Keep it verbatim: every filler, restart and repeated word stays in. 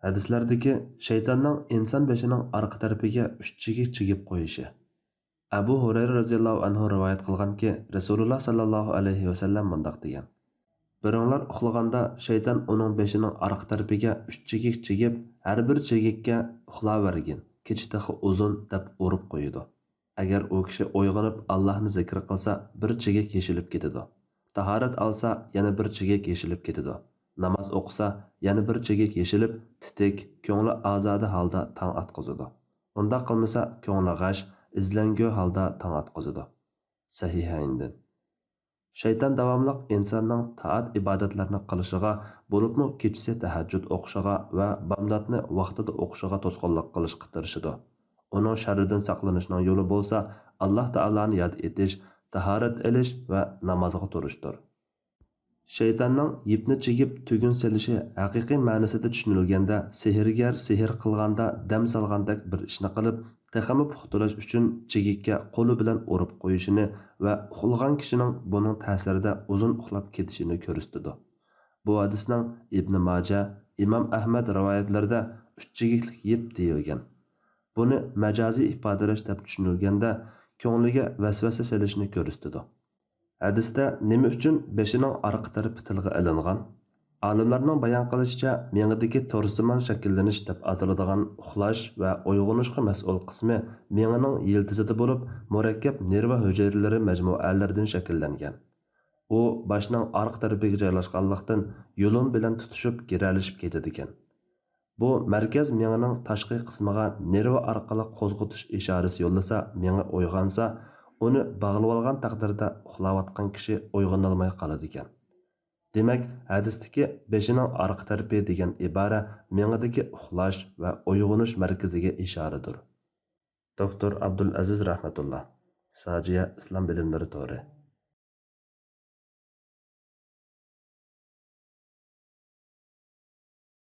ھەدىسلەردىكى شەيتاننىڭ ئىنسان بېشىنىڭ ئارقا تەرىپىگە ئۈچ چېكىك چىگىپ قويۇشى. ئەبۇ ھۇرەيرە رەزىياللاھۇ ئەنھۇ رىۋايەت قىلغانكى، رەسۇلۇللا ساللاللاھۇ ئەلەيھى ۋەسەللەم مۇنداق دېگەن: بىرىڭلار ئۇخلىغاندا شەيتان ئۇنىڭ بېشىنىڭ ئارقا تەرىپىگە ئۈچ چېكىك چىگىپ، ھەر بىر چېكىككە «ئۇخلاۋەرگىن، كېچە تېخى ئۇزۇن» دەپ ئۇرۇپ قويىدۇ. ئەگەر ئۇ كىشى ئويغىنىپ ئاللاھنى زىكىر قىلسا، بىر چېكىك يېشىلىپ كېتىدۇ. تاھارەت ئالسا، يەنە بىر چېكىك يېشىلىپ كېتىدۇ. ناماز ئوقۇسا، يەنە بىر چېكىك يېشىلىپ، تېتىك، كۆڭلى ئازادە ھالدا تاڭ ئاتقۇزىدۇ. ئۇنداق قىلمىسا، كۆڭلى غەش، ئىزلەنگۈ ھالدا تاڭ ئاتقۇزىدۇ. سەھىھەيندىن. شەيتان داۋاملىق ئىنساننىڭ تائەت-ئىبادەتلەرنى قىلىشىغا، بولۇپمۇ كېچىسى تەھەججۇد ئوقۇشىغا ۋە بامداتنى ۋاقتىدا ئوقۇشىغا توسقۇنلۇق قىلىشقا تىرىشىدۇ. ئۇنىڭ شەررىدىن ساقلىنىشنىڭ يولى بولسا، ئاللاھ تائالانى ياد ئېتىش، تاھارەت ئېلىش ۋە نامازغا تۇرۇشتۇر. شەيتاننىڭ يىپنى چىگىپ تۈگۈن سېلىشى ھەقىقىي مەنىسىدە چۈشىنىلگەندە، سېھىرگەر سېھىر قىلغاندا دەم سالغاندەك بىر ئىشنى قىلىپ، تېخىمۇ پۇختىلاش ئۈچۈن چېكىككە قولى بىلەن ئۇرۇپ قويۇشىنى ۋە ئۇخلىغان كىشىنىڭ بۇنىڭ تەسىرىدە ئۇزۇن ئۇخلاپ كېتىشىنى كۆرسىتىدۇ. بۇ ھەدىسنىڭ ئىبنى ماجە، ئىمام ئەھمەد رىۋايەتلىرىدە ئۈچ چېكىكلىك يىپ دېيىلگەن. بۇنى مەجازىي ئىپادىلەش دەپ چۈشىنىلگەندە، كۆڭلىگە ۋەسۋەسە سېلىشنى كۆرسىتىدۇ. ھەدىستە نېمە ئۈچۈن بېشىنىڭ ئارقا تەرىپى تىلغا ئېلىنغان؟ ئالىملارنىڭ بايان قىلىشىچە، مېڭىدىكى تورسىمان شەكىللىنىش دەپ ئاتىلىدىغان ئۇخلاش ۋە ئويغىنىشقا مەسئۇل قىسمى مېڭىنىڭ يىلتىزىدا بولۇپ، مۇرەككەپ نېرۋا ھۈجەيرىلىرى مەجمۇئەلىرىدىن شەكىللەنگەن. ئۇ باشنىڭ ئارقا تەرىپىگە جايلاشقانلىقتىن، يۇلۇن بىلەن تۇتىشىپ گىرەلىشىپ كېتىدىكەن. بۇ مەركەز مېڭىنىڭ تاشقى قىسمىغا نېرۋا ئارقىلىق قوزغىتىش ئىشارىسى يوللىسا، مېڭە ئويغانسا، ئۇنى باغلىۋالغان تەقدىردە ئۇخلاۋاتقان كىشى ئويغىنالماي قالىدىكەن. دېمەك، ھەدىستىكى «بېشىنىڭ ئارقا تەرىپى» دېگەن ئىبارە مېڭىدىكى ئۇخلاش ۋە ئويغىنىش مەركىزىگە ئىشارىدۇر. دوكتور ئابدۇلئەزىز رەھمەتۇللا، ساجىيە ئىسلام بىلىملىرى تورى.